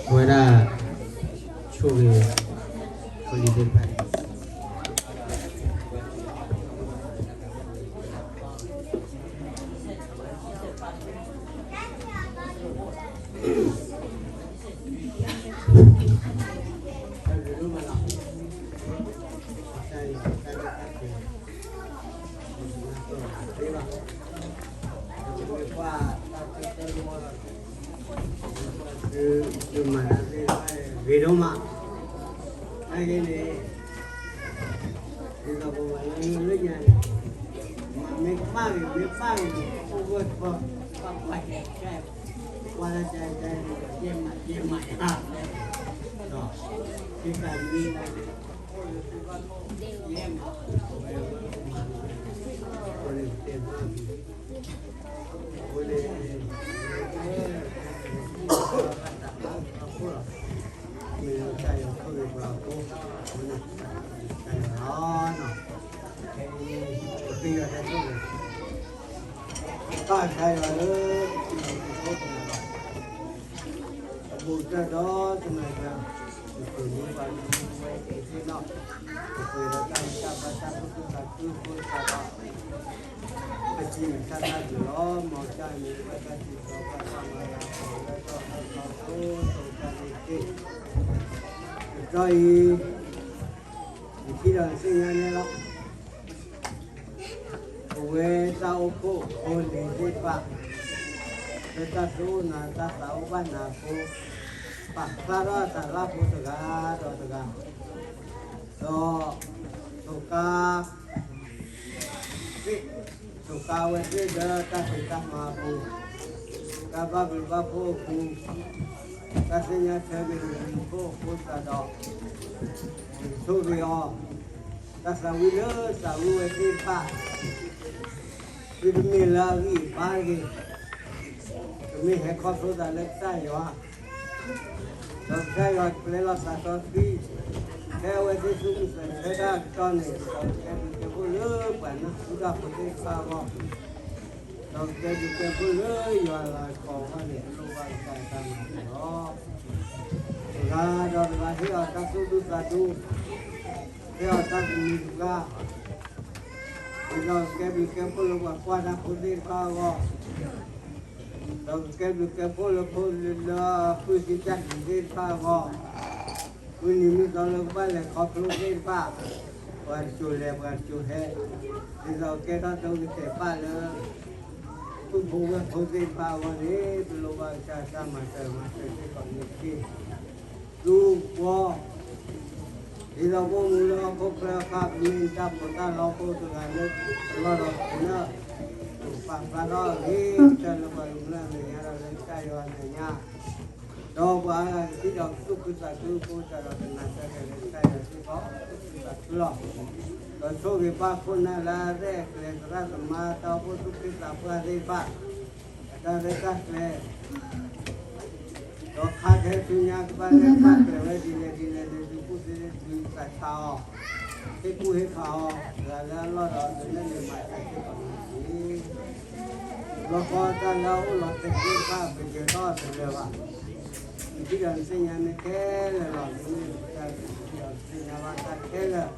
အဝဲဒၣ် ဆိၣ်ဂ့ၤ ဖိလံၤသ့ၣ်တဖၣ် ဂ့ၤဒိၣ်မး, အဂ့ၢ်န့ၣ် ဒ်သိးပဝဲလၢလၢညါန့ၣ် မ့ၢ်ကမၣ်ဂ့ၤ မ့ၢ်ကမၣ်ဂ့ၤန့ၣ် အိၣ်ဝဲပှၤ ပှၤ ပှၤ ပှၤ ပှၤ ယဲၢ်မး ယဲၢ်မး ယဲၢ်မး ဒီး ဒ်သိးမ့ၢ် အဘူးကတၢၢ်ဒီးတနၤအံၤ ပကမူပှၤကမူဝဲက့ၤသ့ၣ်နီၣ်, ပပှဲၤဒီးတၢ်မုာ်တၢ်ဘၣ်တၢ်သူၣ်ခုသးခုဖိသးဒီး ပစံးမတၤတၢ်ဘျုးလီၤ. မ်တၢ်မ့ၢ်ဝဲတၢ်စံးထီၣ်ပှၤတၢ်မၤလၤကပီၤလၢတၢ်အၢတၢ်သီ တၢ်မုာ်တၢ်ဘၣ်သ့ၣ် တကတီၢ်အံၤ ယထံၣ်ဒီးနသ့ၣ်ညါန့ၣ်လီၤ. ပဝဲတၢ်အိၣ်ဖှိၣ်ဖိလံၤသ့ၣ်တဖၣ် လၢတၢ်သူၣ်အိၣ်နၤ တၢ်သးအိၣ်ဘၣ်နၤအဃိ ပာ်ဖျါထီၣ်တၢ်လၢဖိတဂၤဒီးတဂၤ, ဒီး စူးကါသ့ၣ်, စူးကါဝဲသ့ၣ်လၢတၢ်ဖံးတၢ်မၤအပူၤ, တၢ်ဘၣ်ဘျုးဘၣ်ဖှိၣ်အပူၤ, တၢ်သ့ၣ်ညါထွဲက့ၤလံၤဖိအဃိသတးဒီး ဆိၣ်ဂ့ၤအီၤ, တၢ်သးဝံၣ်လၢသးဝံၣ်ဝဲသ့ၣ်တဖၣ် သုတမ့ၢ်လၢအဂံၢ်အဘါတဂ့ၤ, ကမ့ၢ်ဟဲခီဖျိသးလၢကစၢ်ယွၤ, ဒီးကစၢ်ယွၤကပျဲလီၤသးစီဆှံ ဖဲအဝဲသ့ၣ်သူၣ်မုာ်သးဆၢတၢ်အကတီၢ်န့ၣ် ဒီးကကဲဘျုးကဲဖှိၣ်လၢပှၤနၢ်ဟူတၢ်ဖိသ့ၣ်တဖၣ်အဂီၢ်, ဒီးကကဲဘျုးကဲဖှိၣ်လၢယွၤအလၤကပီၤအဂီၢ်န့ၣ် လိၣ်ဘၣ်ကစၢ်ယွၤတၢ်မၤစၢၤလီၤ. တဂၤဒီးတဂၤဟ့ၣ်အီၤတၢ်သူၣ်ဒူသးဒူ, ဟ့ၣ်အီၤတၢ်သနံၤတဂၤ, ဒီးကကဲဘျုးကဲဖှိၣ်လၢပှၤကွၢ်တၢ်ဖိသ့ၣ်တဖၣ်အဂီၢ်, ဒီးကကဲဘျုးကဲဖှိၣ်လၢဖိလံၤလၢအဖုၣ်သံတၢ်သံသ့ၣ်တဖၣ်အဂီၢ်, မုၢ်နံၤမုၢ်သီလၢကဘၣ်လဲၤခီဖျိသ့ၣ်တဖၣ်, ပှၤတစိၤလဲၤပှၤတစိၤဟဲ, ဒ်သိးကဲထီၣ်တၢ်ကတဲာ်ဘၣ်လၢ ပုၢ်ဖိဝဲၢ်ဖိသ့ၣ်တဖၣ်အဂီၢ်န့ၣ် ပလိၣ်ဘၣ်ကစၢ်တၢ်မၤစၢၤမၤစၢၤစ့ၢ်ကီးန့ၣ်တက့ၢ်. ဒူပှီၤ ဒ်သိးပအိၣ်မူလၢဟီၣ်ခိၣ်ချၢအခါ ပမ့ၢ်တၢ်ပီးတၢ်လီဖိတဂၤလၢ အလီၢ်ဒီးပနၢ် ပာ်ဖျါထီၣ်အဂ့ၤ ကတၢၢ်လၢပှၤကမျၢၢ်အမဲာ်ညါဒီးလၢကစၢ်ယွၤအမဲာ်ညါ, ဒီးပှၤအါဂၤကသံၣ်ဒီးကသူၣ်ခုသးခုအဃိသတးဒီး ကနၢ်စၢ်ကလဲၤကစၢ်ယွၤစ့ၢ်ကီး သူၣ်ခုသးခုလီၤ. ဒီးဆိၣ်ဂ့ၤပၢ်ခိၣ်နၢ်လၢအရဲၣ်အကျဲၤသရၣ်သမါ တၢ်အိၣ်ဖှိၣ်သူၣ်က့သးပှၢ်သ့ၣ်တဖၣ် အတၢ်ရဲၣ်တၢ်ကျဲၤ ဒီးခါခဲဆူညါကဘၣ်လဲၤပာ်ကျဲၤဝဲဒ်လဲၣ်ဒ်လဲၣ်န့ၣ် သုကူၣ်သ့သုသးဆါအီၤ, ဟ့ၣ်ကူၣ်ဟ့ၣ်ဖးအီၤ တဂၤလၢအလီၢ်ဒီးအသုးန့ၣ်မၤစၢၤစ့ၢ်ကီးန့ၣ်တက့ၢ်. ဘျီဃီတၢ်လၢအအိၣ်လီၤတဲာ်သ့ၣ်တဖၣ် ပယၢၤထီၣ်တလၢာ်ဘၣ်. နထံၣ်ဒီးနသ့ၣ်ညါမ့ၢ်ခဲလၢာ်လီၤ. မ့မ့ၢ်တၢ်နထံၣ်ဒီးနသ့ၣ်ညါဘၣ်တၢ်ခဲလၢာ်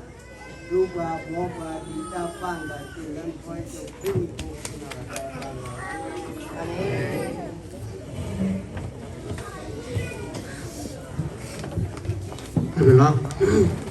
ဒူပှၤဘှီပှၤဒံးတၢ်ပာ်နသးစ့ၢ်လၢနဖီအ့ၣ်ဖိမုၣ်ဖိ အၢၣ်လီၤ.